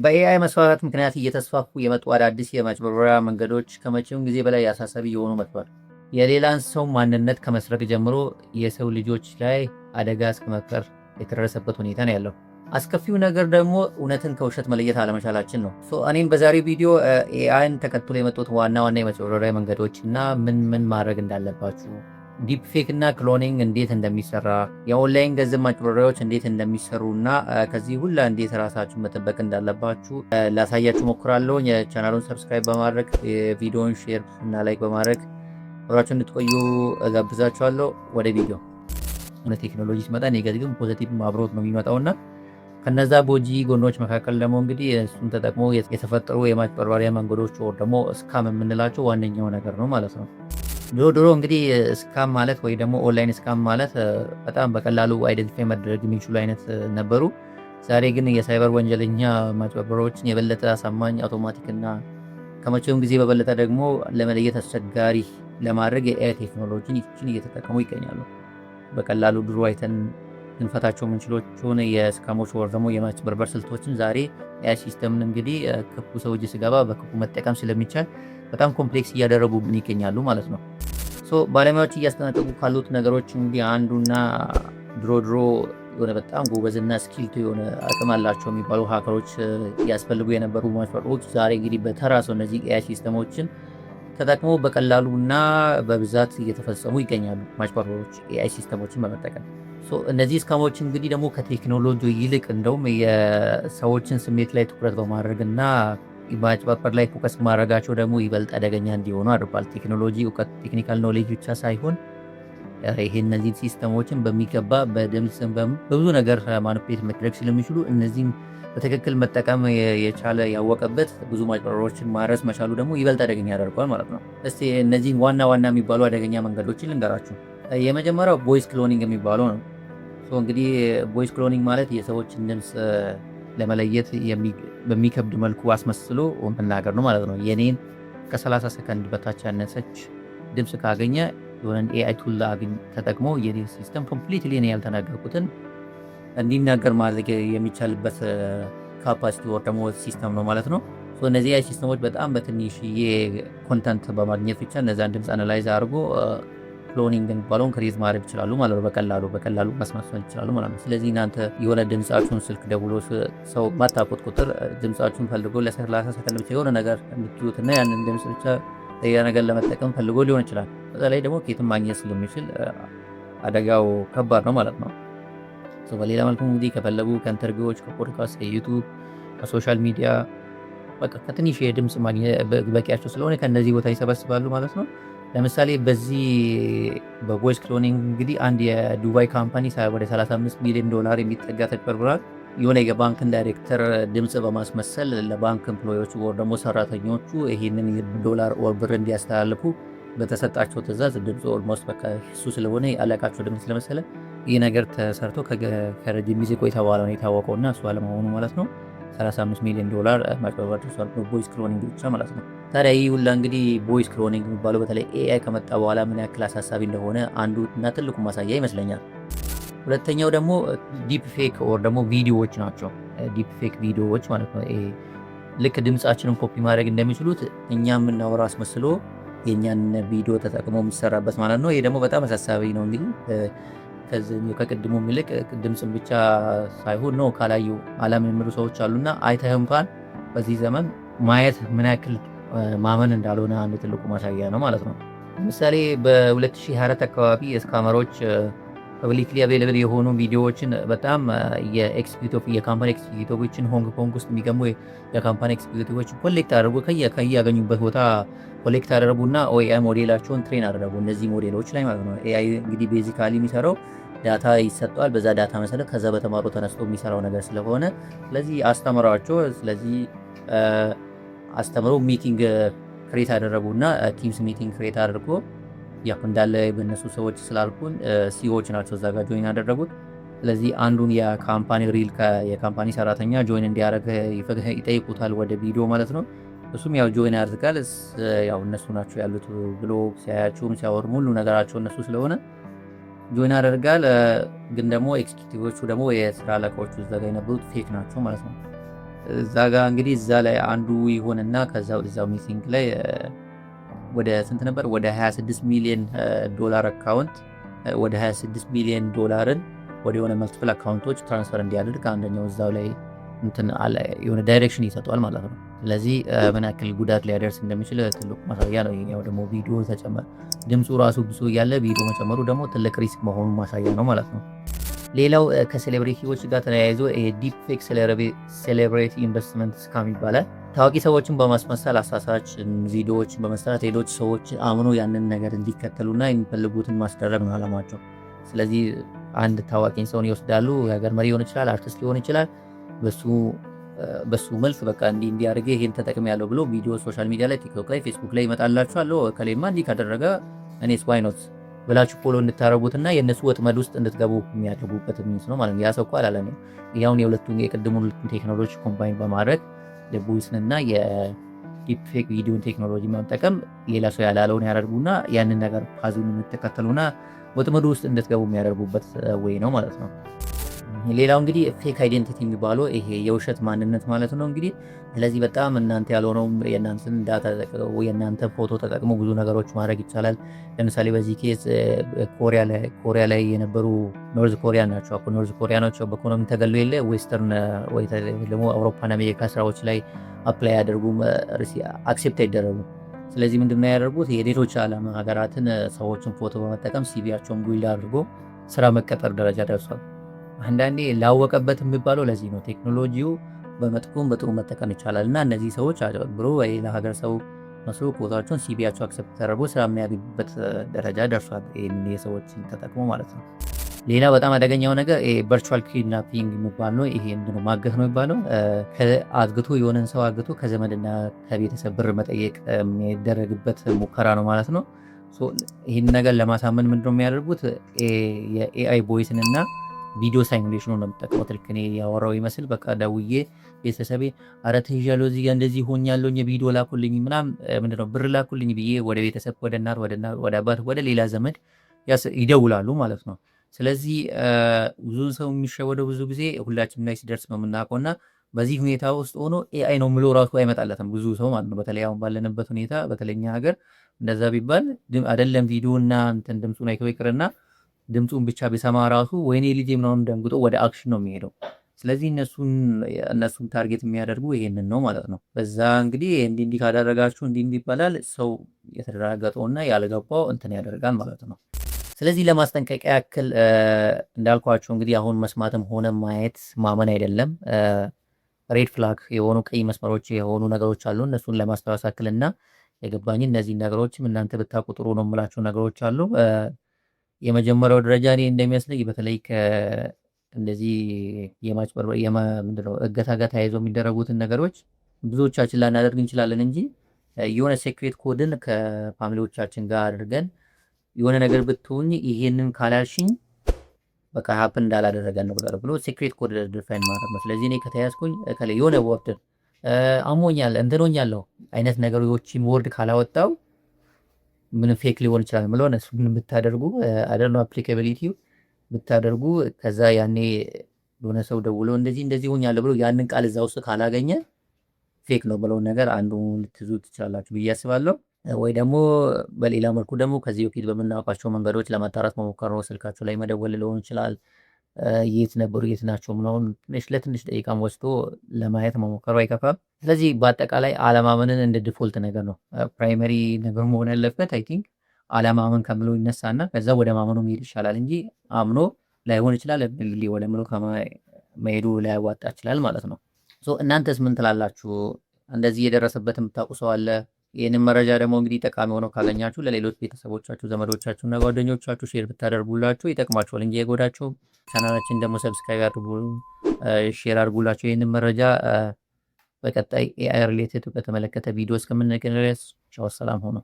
በ AI መስፋፋት ምክንያት እየተስፋፉ የመጡ አዳዲስ የማጭበርበሪያ መንገዶች ከመቼውም ጊዜ በላይ አሳሳቢ እየሆኑ መጥቷል። የሌላን ሰው ማንነት ከመስረቅ ጀምሮ የሰው ልጆች ላይ አደጋ እስከ መፍጠር የተደረሰበት ሁኔታ ነው ያለው። አስከፊው ነገር ደግሞ እውነትን ከውሸት መለየት አለመቻላችን ነው። So እኔም በዛሬው ቪዲዮ AI ን ተከትሎ የመጡት ዋና ዋና የማጭበርበሪያ መንገዶች እና ምን ምን ማድረግ እንዳለባችሁ፣ deep fake እና cloning እንዴት እንደሚሰራ፣ የኦንላይን ገንዘብ ማጭበርበሪያዎች እንዴት እንደሚሰሩ እና ከዚህ ሁላ እንዴት ራሳችሁን መጠበቅ እንዳለባችሁ ላሳያችሁ ሞክራለሁ። የቻናሉን subscribe በማድረግ፣ የቪዲዮን share እና like በማድረግ አብራችሁ እንድትቆዩ እጋብዛችኋለሁ። ወደ ቪዲዮ። ቴክኖሎጂ ሲመጣ negative ም positive ም አብሮት ነው የሚመጣውና ከነዛ ጎጂ ጎኖች መካከል ደግሞ እንግዲህ እሱን ተጠቅሞ የተፈጠሩ የማጭበርበሪያ መንገዶች ወይ ደግሞ scam የምንላቸው ዋነኛው ነገር ነው ማለት ነው። ድሮ ድሮ እንግዲህ scam ማለት ወይ ደግሞ online scam ማለት በጣም በቀላሉ identify መደረግ የሚችሉ አይነት ነበሩ። ዛሬ ግን የሳይበር ወንጀለኛ ማጭበርበሮችን የበለጠ አሳማኝ፣ አውቶማቲክ እና ከመቼውም ጊዜ በበለጠ ደግሞ ለመለየት አስቸጋሪ ለማድረግ የ AI ቴክኖሎጂን እየተጠቀሙ ይገኛሉ። በቀላሉ ድሮ አይተን ልንፈታቸው የምንችሎችን የ scam ኦች ወይ ደግሞ የማጭበርበር ስልቶችን ዛሬ AI system ን እንግዲህ ክፉ ሰው እጅ ሲገባ በክፉ መጠቀም ስለሚቻል በጣም complex እያደረጉብን ይገኛሉ ማለት ነው። So ባለሙያዎች እያስጠነቀቁ ካሉት ነገሮች እንግዲህ አንዱና ድሮ ድሮ የሆነ በጣም ጎበዝና skilled የሆነ አቅም አላቸው የሚባሉ hacker ኦች ያስፈልጉ የነበሩ ማጭበርበሮች ዛሬ እንግዲህ በተራ ሰው እነዚህ AI system ኦችን ተጠቅሞ በቀላሉና በብዛት እየተፈጸሙ ይገኛሉ ማጭበርበሮች AI system ኦችን በመጠቀም። እነዚህ scam ኦች እንግዲህ ደግሞ ከቴክኖሎጂ ይልቅ እንደውም የሰዎችን ስሜት ላይ ትኩረት በማድረግ እና ማጭበርበር ላይ focus ማድረጋቸው ደግሞ ይበልጥ አደገኛ እንዲሆኑ አድርጓል። ቴክኖሎጂ እውቀት፣ technical knowledge ብቻ ሳይሆን ይሄ እነዚህ system ኦችን በሚገባ በድምፅ በብዙ ነገር manipulate መድረግ ስለሚችሉ እነዚህም በትክክል መጠቀም የቻለ፣ ያወቀበት ብዙ ማጭበርበሮችን ማድረስ መቻሉ ደግሞ ይበልጥ አደገኛ ያደርገዋል ማለት ነው። እስቲ እነዚህን ዋና ዋና የሚባሉ አደገኛ መንገዶችን ልንገራችሁ። የመጀመሪያው voice cloning የሚባለው ነው። እንግዲህ voice cloning ማለት የሰዎችን ድምፅ ለመለየት በሚከብድ መልኩ አስመስሎ መናገር ነው ማለት ነው። የኔን ከ30 ሰከንድ በታች ያነሰች ድምፅ ካገኘ የሆነን AI tool ተጠቅሞ የኔ system completely እኔ ያልተናገርኩትን እንዲናገር ማድረግ የሚቻልበት capacity ወይ ደግሞ system ነው ማለት ነው። እነዚህ AI system ኦች በጣም በትንሽዬ content በማግኘት ብቻ እነዛን ድምፅ analyze አድርጎ cloning የሚባለውን create ማድረግ ይችላሉ ማለት ነው። በቀላሉ በቀላሉ ማስመሰል ይችላሉ ማለት ነው። ስለዚህ እናንተ የሆነ ድምፃችሁን ስልክ ደውሎ ሰው ማታውቁት ቁጥር ድምፃችሁን ፈልጎ ለ30 ሰከንድ ብቻ የሆነ ነገር እንድትሉትና ያንን ድምፅ ብቻ ሌላ ነገር ለመጠቀም ፈልጎ ሊሆን ይችላል። በዛ ላይ ደግሞ ከየትም ማግኘት ስለሚችል አደጋው ከባድ ነው ማለት ነው። በሌላ መልኩ እንግዲህ ከፈለጉ ከ interview ዎች፣ ከፖድካስት፣ ከ YouTube፣ ከ social media በቃ ከትንሽ የድምፅ ማግኘት በቂያቸው ስለሆነ ከእነዚህ ቦታ ይሰበስባሉ ማለት ነው። ለምሳሌ በዚህ በ voice cloning እንግዲህ አንድ የዱባይ company ወደ 35 ሚሊዮን ዶላር የሚጠጋ ተጭበርብሯል። የሆነ የባንክን ዳይሬክተር ድምፅ በማስመሰል ለባንክ employee ዎች ወይ ደግሞ ሰራተኞቹ ይህንን ዶላር or ብር እንዲያስተላልፉ በተሰጣቸው ትዕዛዝ ድምፁ almost በቃ እሱ ስለሆነ የአለቃቸው ድምፅ ስለመሰለ ይህ ነገር ተሰርቶ ከረጅም ጊዜ ቆይታ በኋላ ነው የታወቀው እና እሱ አለመሆኑ ማለት ነው። 35 ሚሊዮን ዶላር ማጭበርበር ደርሷል በ voice cloning ብቻ ማለት ነው። ታዲያ ይህ ሁላ እንግዲህ voice cloning የሚባለው በተለይ AI ከመጣ በኋላ ምን ያክል አሳሳቢ እንደሆነ አንዱ እና ትልቁ ማሳያ ይመስለኛል። ሁለተኛው ደግሞ deep fake or ደግሞ ቪዲዮዎች ናቸው። Deep fake ቪዲዮዎች ማለት ነው። ልክ ድምፃችንን ኮፒ ማድረግ እንደሚችሉት እኛ የምናወራ አስመስሎ የእኛን ቪዲዮ ተጠቅሞ የሚሰራበት ማለት ነው። ይሄ ደግሞ በጣም አሳሳቢ ነው። እንግዲህ ከቅድሙ ይልቅ ድምፅን ብቻ ሳይሆን ነው ካላዩ አላምን የሚሉ ሰዎች አሉና አይተህ እንኳን በዚህ ዘመን ማየት ምን ያክል ማመን እንዳልሆነ አንዱ ትልቁ ማሳያ ነው ማለት ነው። ለምሳሌ በ2024 አካባቢ scammer ኦች publicly available የሆኑ ቪዲዮዎችን በጣም የ executive፣ የ company executive ኦችን፣ ሆንግ ኮንግ ውስጥ የሚገኙ የ company executive ኦችን collect አደረጉ። ከያገኙበት ቦታ collect አደረጉና AI ሞዴላቸውን train አደረጉ እነዚህ ሞዴሎች ላይ ማለት ነው። AI እንግዲህ basically የሚሰራው data ይሰጠዋል። በዛ data መሰረት ከዛ በተማሩ ተነስቶ የሚሰራው ነገር ስለሆነ ስለዚህ አስተምሯቸው፣ ስለዚህ አስተምረው meeting create አደረጉና Teams meeting create አድርጎ ያው እንዳለ በእነሱ ሰዎች ስላልኩን CEO ዎች ናቸው እዛ ጋር join ያደረጉት። ስለዚህ አንዱን የ company real የ company ሰራተኛ join እንዲያደርግ ይጠይቁታል ወደ ቪዲዮ ማለት ነው። እሱም ያው join ያደርጋል። ያው እነሱ ናቸው ያሉት ብሎ ሲያያቸውም ሲያወሩ ሁሉ ነገራቸው እነሱ ስለሆነ join ያደርጋል። ግን ደግሞ executive ኦቹ ደግሞ የስራ አለቃዎቹ እዛ ጋር የነበሩት fake ናቸው ማለት ነው። እዛ ጋ እንግዲህ እዛ ላይ አንዱ ይሆንና ከዛው እዛው meeting ላይ ወደ ስንት ነበር? ወደ 26 ሚሊዮን ዶላር account፣ ወደ 26 ሚሊዮን ዶላርን ወደ የሆነ multiple account ኦች transfer እንዲያደርግ አንደኛው እዛው ላይ እንትን የሆነ direction ይሰጠዋል ማለት ነው። ስለዚህ ምን ያክል ጉዳት ሊያደርስ እንደሚችል ትልቁ ማሳያ ነው። ይሄኛው ደግሞ ቪዲዮ ተጨመረ፣ ድምፁ ራሱ ብሶ እያለ ቪዲዮ መጨመሩ ደግሞ ትልቅ risk መሆኑን ማሳያ ነው ማለት ነው። ሌላው ከ celebrity ዎች ጋር ተያይዞ deep fake celebrity investment scam ይባላል። ታዋቂ ሰዎችን በማስመሰል አሳሳች ቪዲዮዎችን በመስራት ሌሎች ሰዎች አምኖ ያንን ነገር እንዲከተሉና የሚፈልጉትን ማስደረግ ነው አላማቸው። ስለዚህ አንድ ታዋቂን ሰውን ይወስዳሉ። የሀገር መሪ ሊሆን ይችላል፣ አርቲስት ሊሆን ይችላል። በሱ መልክ በቃ እንዲህ እንዲህ አድርጌ ይሄን ተጠቅሜያለሁ ብሎ ቪዲዮ social media ላይ፣ ቲክቶክ ላይ፣ ፌስቡክ ላይ ይመጣላችኋል። እከሌማ እንዲህ ካደረገ እኔስ why not ብላችሁ follow እንድታረጉትና የእነሱ ወጥመድ ውስጥ እንድትገቡ የሚያደርጉበት means ነው ማለት ነው። ያ ሰው እኮ አላለም። ያውን የሁለቱን የቅድሙን ሁለቱን ቴክኖሎጂ combine በማድረግ የ voice ን እና የ deepfake ቪዲዮን ቴክኖሎጂ መጠቀም ሌላ ሰው ያላለውን ያደርጉና ያንን ነገር path ኡን የምትከተሉና ወጥመዱ ውስጥ እንድትገቡ የሚያደርጉበት way ነው ማለት ነው። ሌላው እንግዲህ fake identity የሚባለው ይሄ የውሸት ማንነት ማለት ነው። እንግዲህ ስለዚህ በጣም እናንተ ያልሆነው የእናንተን data ተጠቅመው፣ የእናንተ ፎቶ ተጠቅሞ ብዙ ነገሮች ማድረግ ይቻላል። ለምሳሌ በዚህ case ኮሪያ ላይ የነበሩ North Korea ናቸው፣ North Korea ናቸው። በኢኮኖሚ ተገሎ የለ Western ወይ ደግሞ አውሮፓና አሜሪካ ስራዎች ላይ apply ያደርጉም፣ accept አይደረጉም። ስለዚህ ምንድነው ያደርጉት? የሌሎች ዓለም ሀገራትን ሰዎችን ፎቶ በመጠቀም CV ያቸውን build አድርጎ ስራ መቀጠር ደረጃ ደርሷል። አንዳንዴ ላወቀበት የሚባለው ለዚህ ነው። ቴክኖሎጂው በመጥፎም በጥሩ መጠቀም ይቻላል እና እነዚህ ሰዎች አጭበርብሮ የሌላ ሀገር ሰው መስሎ ፎቶቸውን CV ያቸው accept ተደርጎ ስራ የሚያገኙበት ደረጃ ደርሷል። ይህን የሰዎችን ተጠቅሞ ማለት ነው። ሌላ በጣም አደገኛው ነገር virtual kidnapping የሚባል ነው። ይሄ ምንድነው? ማገት ነው የሚባለው። አግቶ የሆነን ሰው አግቶ ከዘመድና ከቤተሰብ ብር መጠየቅ የሚደረግበት ሙከራ ነው ማለት ነው። ይህን ነገር ለማሳመን ምንድነው የሚያደርጉት? የ AI voice ን እና ቪዲዮ simulation ኑ ነው የምጠቀሙት። ልክ እኔ ያወራው ይመስል በቃ ደውዬ ቤተሰቤ አረ ተይዣለሁ፣ እዚህ ጋር እንደዚህ ሆኛለሁ፣ ቪዲዮ ላኩልኝ ምናምን፣ ምንድነው ብር ላኩልኝ ብዬ ወደ ቤተሰብ፣ ወደ እናት፣ ወደ አባት፣ ወደ ሌላ ዘመድ ይደውላሉ ማለት ነው። ስለዚህ ብዙ ሰው የሚሸወደው ብዙ ጊዜ ሁላችንም ላይ ሲደርስ ነው የምናውቀው እና በዚህ ሁኔታ ውስጥ ሆኖ AI ነው ምሎ ራሱ አይመጣለትም ብዙ ሰው ማለት ነው። በተለይ አሁን ባለንበት ሁኔታ፣ በተለይ እኛ ሀገር እንደዛ ቢባል አይደለም ቪዲዮ እና እንትን ድምፁን አይቶ ይቅርና ድምፁን ብቻ ቢሰማ ራሱ ወይኔ ልጄ ምናምን ደንግጦ ወደ action ነው የሚሄደው። ስለዚህ እነሱን target የሚያደርጉ ይሄንን ነው ማለት ነው። በዛ እንግዲህ እንዲህ እንዲህ ካደረጋችሁ እንዲህ እንዲህ ይባላል። ሰው የተደራገጠውና ያልገባው እንትን ያደርጋል ማለት ነው። ስለዚህ ለማስጠንቀቂያ ያክል እንዳልኳቸው እንግዲህ አሁን መስማትም ሆነ ማየት ማመን አይደለም። Red flag የሆኑ፣ ቀይ መስመሮች የሆኑ ነገሮች አሉ። እነሱን ለማስታወስ ያክልና የገባኝ እነዚህ ነገሮችም እናንተ ብታውቁ ጥሩ ነው የምላቸው ነገሮች አሉ። የመጀመሪያው ደረጃ እኔ እንደሚመስለኝ በተለይ እንደዚህ የማጭበርበር፣ ምንድነው፣ እገታ ጋር ተያይዞ የሚደረጉትን ነገሮች ብዙዎቻችን ላናደርግ እንችላለን እንጂ የሆነ secret code ን ከ family ዎቻችን ጋር አድርገን የሆነ ነገር ብትሆኝ ይሄንን ካላልሽኝ በቃ happen እንዳላደረገ ነው ብሎ secret code define ማድረግ ነው። ስለዚህ እኔ ከተያዝኩኝ ከላይ የሆነ word፣ አሞኛል፣ እንትኖኛለሁ አይነት ነገሮችን word ካላወጣው ምንም fake ሊሆን ይችላል ምለው እሱን ብታደርጉ፣ I don't know applicability ው፣ ብታደርጉ ከዛ ያኔ የሆነ ሰው ደውሎ እንደዚህ እንደዚህ ሆኛለሁ ብሎ ያንን ቃል እዛ ውስጥ ካላገኘ fake ነው ብለውን ነገር አንዱ ልትይዙ ትችላላችሁ ብዬ አስባለሁ። ወይ ደግሞ በሌላ መልኩ ደግሞ ከዚህ በፊት በምናውቃቸው መንገዶች ለማጣራት መሞከር ነው። ስልካቸው ላይ መደወል ሊሆን ይችላል። የት ነበሩ፣ የት ናቸው ምናምን ትንሽ ለትንሽ ደቂቃም ወስዶ ለማየት መሞከሩ አይከፋም። ስለዚህ በአጠቃላይ አለማመንን እንደ default ነገር ነው primary ነገር መሆን ያለበት። I think አለማመን ከምሎ ይነሳና ከዛ ወደ ማመኑ መሄድ ይሻላል እንጂ አምኖ ላይሆን ይችላል ወደ ምሎ መሄዱ ላያዋጣ ይችላል ማለት ነው። እናንተስ ምን ትላላችሁ? እንደዚህ የደረሰበት የምታውቁ ሰው አለ? ይህንን መረጃ ደግሞ እንግዲህ ጠቃሚ ሆኖ ካገኛችሁ ለሌሎች ቤተሰቦቻችሁ፣ ዘመዶቻችሁ እና ጓደኞቻችሁ share ብታደርጉላቸው ይጠቅማችኋል እንጂ አይጎዳችሁም። ቻናላችን ደግሞ subscribe አድርጉ፣ share አድርጉላቸው ይህንን መረጃ። በቀጣይ AI related በተመለከተ ቪዲዮ እስከምንገናኝ ድረስ ቻው፣ ሰላም ሁኑ።